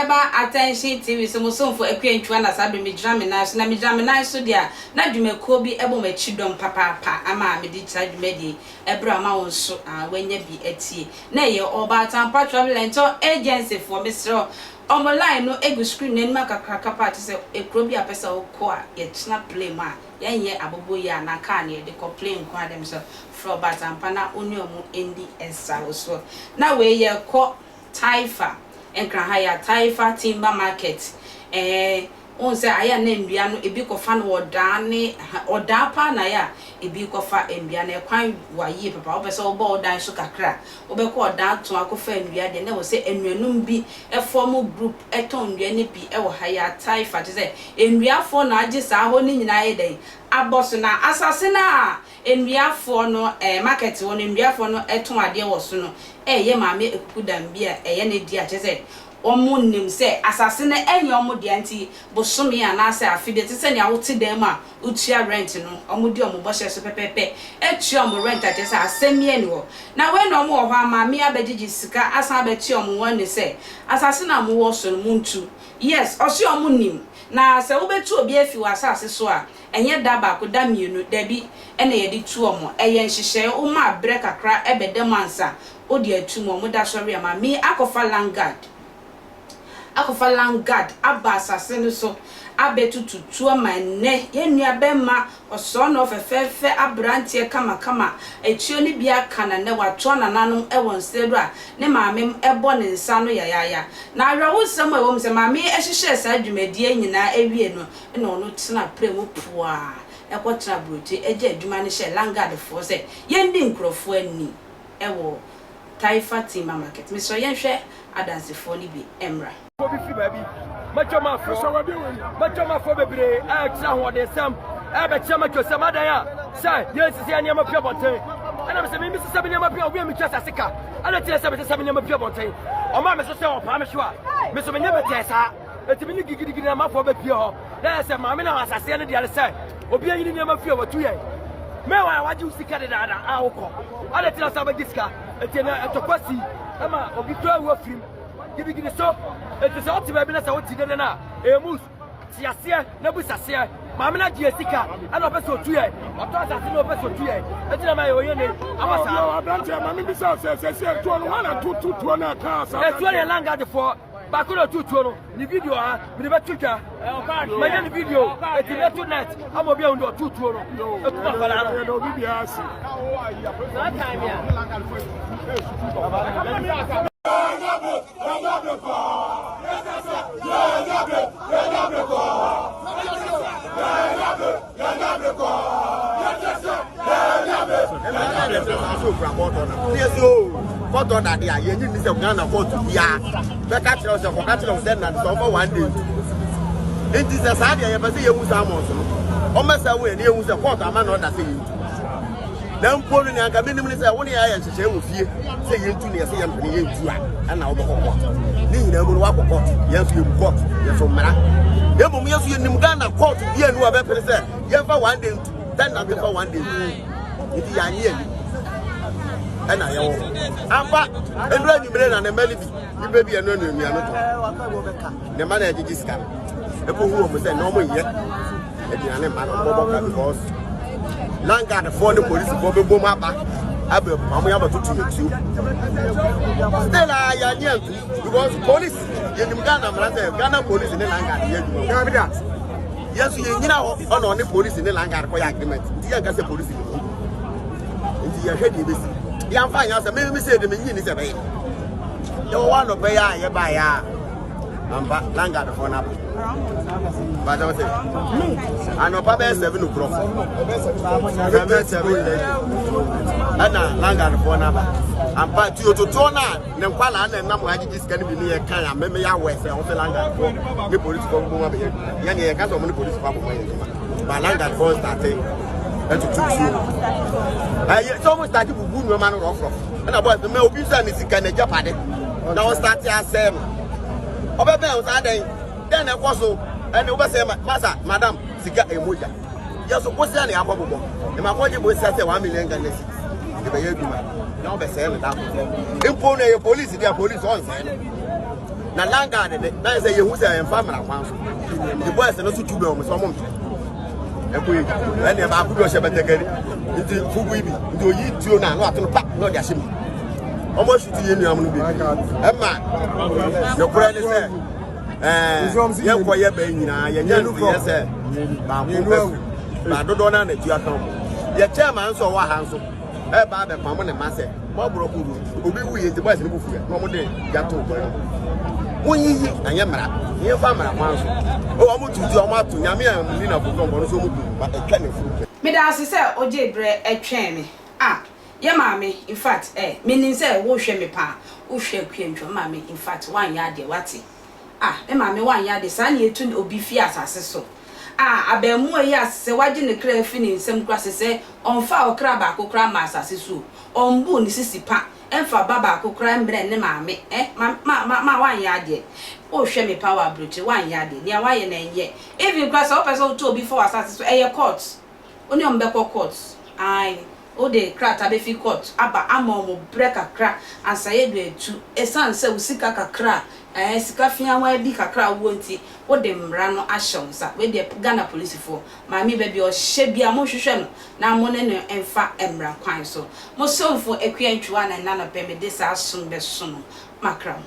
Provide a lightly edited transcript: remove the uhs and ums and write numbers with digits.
ba Attention TV so, mo somfo Akua Antwiwa na saa bere megyina me nan so. Na megyina me nan so deɛ a, na dwumakuo bi bɔ m'akyi dɔm papaapa ama mede saa dwumadie yi brɛ ama wo nso a woanya bi atie. Na ɛyɛ Ɔbaatanpa Travel and Tour Agency foɔ, mesrɛ wo, wɔn line no gu screen no anim akakraka paa kyerɛ sɛ kuro bi a wopɛ sɛ wokɔ a yɛtena plane mu a, yɛnyɛ aboboyaa anaa car na yɛde kɔ, plane nko ara deɛ mesrɛ wo frɛ Ɔbaatanpa na wo ne wɔn ndi nsawosoɔ. Na wei yɛkɔ Taifa, Nkran ha yi a, Taifa Timber Market, ɛɛ, wohu sɛ ayɛ a na nnua no ebi kɔfa no ɔdaa ne, ha, ɔdaa paa na ayɛ a ebi kɔfa nnua no, ɛkwan wa yie papa, wopɛ sɛ wobɔ wo dan so kakra a, wobɛkɔ ɔdaa tɔn akɔfa nnua deɛ, na ɛwɔ sɛ anuanom bi fɔɔmo group tɔn nnua no bi wɔ ha yi a, Taifa, kyerɛ sɛ nnuafoɔ na agye saa hɔ no nyinaa ayɛ dɛn, abɔ so, na asase no a Nnuafoɔ no eh, market hɔ no nnuafoɔ no tɔn adeɛ wɔ so no ɛyɛ maame akukudam bi a ɛyɛ ne dea kyerɛ sɛ wɔn nim sɛ asase no ɛnyɛ wɔn dea nti bosome anaasɛ afe bi ɛte sɛ nea wote dan mu a wotua rent no wɔn di wɔn bɔhyɛ so pɛpɛpɛ tua wɔn rent a kyerɛ sɛ asɛm biara nni hɔ na wei na wɔn wɔ hɔ a maame abɛgyegye sika asan abɛtua wɔn wɔn ani sɛ asase no a mowɔ so no montu yes ɔse wɔn nim na sɛ wobɛtu obi afi wɔ asase so a Ɛnyɛ da baako, da mmienu, dabi, ɛna yɛde tu wɔn. Ɛyɛ nhyehyɛe, woma berɛ kakra bɛda mu ansa wode atu mu. Wɔda sɔre a, maame akɔfa landguard, akɔfa landguard aba asase no so abɛtutu tuo ama ɛnnɛ yɛn nua bɛrima ɔsɔɔnɔ fɛfɛɛfɛ aberanteɛ kamakama, atuo no bi aka na nnɛ watoa nananom wɔ nsrɛ do a ne maame bɔ ne nsa ano yayaaya. Na awerɛhosɛm a ɛwɔ mu sɛ maame yi hyehyɛɛ saa dwumadie yi nyinaa wiee no, Ɛna ɔno tenaa prɛ mu puaa kɔtenaa aburokyire gye adwuma no hyɛɛ Landguard foɔ sɛ yɛndi nkurɔfoɔ ani wɔ Taifa Timber Market. Mesrɛ yɛnhwɛ adansefoɔ no bi mmra. Foɔ bi firi baabi. Matwamafoɔ, matwamafoɔ bebree ɛrekyerɛ ahoɔdensɛm, ɛrebɛkyerɛ matwasɛm adan a sɛ yɛnsisi yɛn nneɛma pii abɔnten. Ɛna mesɛ me mesesa me nneɛma pii a obi a metwa asase ka ɛna kyerɛ sɛ mesesa me nneɛma pii abɔnten. Ɔmaa me so sɛ ɔpaa me so a, me so menyɛ bɛtɛɛ saa. Eti me ne gigidigidi na amafoɔ bɛpie hɔ na yɛ sɛ maame na asaseɛ no deɛ ne sɛ obi anyini nneɛma fie watu yɛn mɛwa a wagye wo sika dedaada a wokɔ ade tena sɛ wobɛgye sika eti na ɛtɔkwa si ɛma obi kura awu afirim gidigidi so eti sɛ wote baabi na sɛ wote dede no a ɛyɛ mus te aseɛ na bu saseɛ maame no agye sika ɛna ɔpɛ sɛ otu yɛn ɔtɔ asase na ɔpɛ sɛ otu yɛn eti na ma yɛ oyɛ ne aba saa. Aberanteɛ maame bisa sɛ sɛ sɛ tuo no hɔ na tutu tuo no ɛka asase. Etuo yɛ langadefoɔ. Baako na ɔtu tuo no, ne video ha, mede bɛto dwa. Manya ne video, eti mɛto net ama obi ahu deɛ ɔtu tuo no. Ekum akwadaa no. Yɛda obi biara ase. Kɔtɔ dade a yɛnyi ni sɛ Ghana kɔɔto biara bɛka kyerɛ wo sɛ kɔka kyerɛ wo sɛ nane sɛ ɔmfa one day ntu nti sɛ saa deɛ yɛpɛ sɛ yɛhu saa mɔnso no ɔmmɛsɛ wo yɛ ne yɛhu sɛ kɔɔto ama na ɔda sɛ yɛntu na mpo no nea anka menim ne sɛ wo ne yɛayɛ nhyehyɛe wɔ fie sɛ yɛntu ne yɛsɛ yɛmpene yɛntu a ɛna wobɛkɔ kɔɔto ne nyinaa mu no woakɔ kɔɔto yɛn nso yɛbu kɔɔto yɛso mmara na mmom yɛn nso yɛnim Ghana kɔɔto bi anu a bɛpene sɛ yɛmfa one day ntu dɛn na mfa one day ntu nti yɛanye ani ɛna yɛwɔ ampa nnura anwummere na ne mma no bi nipa bi ɛno ɛno nnuane tɔ ne mma na ɛgyegye sika no ɛkɔhu wɔn sɛ na wɔn nyɛ aduane mma no wɔbɛbɔ ka because landguardfoɔ ne polisifoɔ bɛbom aba abɛ wɔn abɛtoto yɛ tuo still a yɛanye antu because police yɛnim Ghana mmara sɛ Ghana police ne landguard yɛ adwuma yɛn nso yɛnyina hɔ ɔna ɔne polisi ne landguard kɔyɛ agreement nti yɛnka sɛ polisi ne mu nti yɛhwɛ deɛ ɛbɛsi yɛmfa nyɛ sɛ meme sɛ de menyi ne sɛ bɛyɛ yɛwɔ hɔ anɔpɛ yɛ a yɛbaeɛ a ampa landguardfoɔ no aba bàtà wọ́n sẹ anɔpa bɛyɛ 7 o'clock 7 7:30 ɛna landguardfoɔ no aba ampa tuototoɔ no a Ne nkwadaa na ɛnam hɔ agyegye sika no bi ne yɛ kan a mɛmɛ yɛ awɛ sɛ ɔsɛ langadfoɔ ne polisifoɔ bɔ mu abɛyɛ adwuma yɛn deɛ yɛka sɛ ɔmo ne polisifoɔ abɔ mu ayɛ adwuma ba langadfoɔ starte ɛtutu tuo ɛyɛ sɛ ɔmo starte bubu nneɛma no rɔfrɔf ɛna bɔ ɛsɛ mɛ obi nsa ne sika n'agya pade na ɔstarte asɛe no ɔbɛbɛn ɔsɛ adɛn dɛn na ɛkɔ so ɛne wobɛsɛ masa madam sika ɛmogya yɛ so bosia na yɛakɔ bobɔ ɛma kɔgye bosia sɛ 1 million Ghana cedis de bɛyɛ adwuma na ɔbɛsɛe no da mpo no ɛyɛ polisi deɛ polisi ɔnsɛe no. Na land guard de, na yɛ sɛ yɛhu sɛ ɛmfa mmara kwan so. Nti boys no so tu bɛn wɔn sɛ wɔn mpɛ. Ɛkɔ yi, ɛnna baako bi ɔhyɛ batakari, nti fugu yi bi, nti oyi tuo no a na wato no pa na ɔde ahyɛ mu. Wɔn asutu yɛn nuanom no bebree. Ɛma nokorɛ ne sɛ ɛɛ yɛkɔ yɛ bɛn nyinaa yɛnyɛ nteɛ sɛ baako afiri. Ba dodoɔ no a na tua ka ho. Yɛ chairman nso ɔwɔ ha nso. Ɛba abɛpamo ne mma sɛ moaborɔ kɔ wu obi wu yɛ nti boys no bo fuiɛ na wɔn de gya too kwan mu monyiyi ɛnyɛ mmara yɛmfa mmara kwan so o wɔn tutu wɔn ato nyame a ni na foforɔ mbɔ no so wɔn kum ba atwa ne funu pɛ. Meda ase sɛ wogyee berɛ twɛn me. Ah, yɛ maame, in fact eh, menim sɛ wohwɛ me paa, wohwɛ Akua Ntwa, me maame, in fact woanyɛ adeɛ, woate? Ah, me maame woanyɛ adeɛ, saa na yɛtu obi fi asase so. Ah, abarimaa yi a sɛ wagye ne kra afi ne nsam koraa sesɛɛ ɔmfaa ɔkra baako koraa mmaa asase so o, ɔmbuu ne sisi pa mfa ba baako koraa mmrɛɛ ne maame eh, ma, ma, ma, ma woanyɛ adeɛ. Wohwɛ me paa wɔ aburokyire, woanyɛ adeɛ, nea woayɛ no ɛnyɛ. Even koraa sɛ wopɛ sɛ wotu obi fa wɔ asase so, ɛyɛ court. Wo ne wɔn bɛkɔ court, ae, wode krataa bɛfi court aba ama wɔn berɛ kakra ansa yɛadu atu. Ɛsiane sɛ wo sika kakra a, ɛɛ, sika fiawaa bi kakra a wowɔ nti, wode mmara no ahyɛ wo nsa. Wei deɛ Ghana polisifoɔ, maame baabi a ɔhyɛ biara monhwehwɛ no na mo ne no mfa mmara kwan so. Mo somfo Akua Antwiwa na ɛnnɛ anɔpa yi mede saa som bɛsom mo. Makra mo.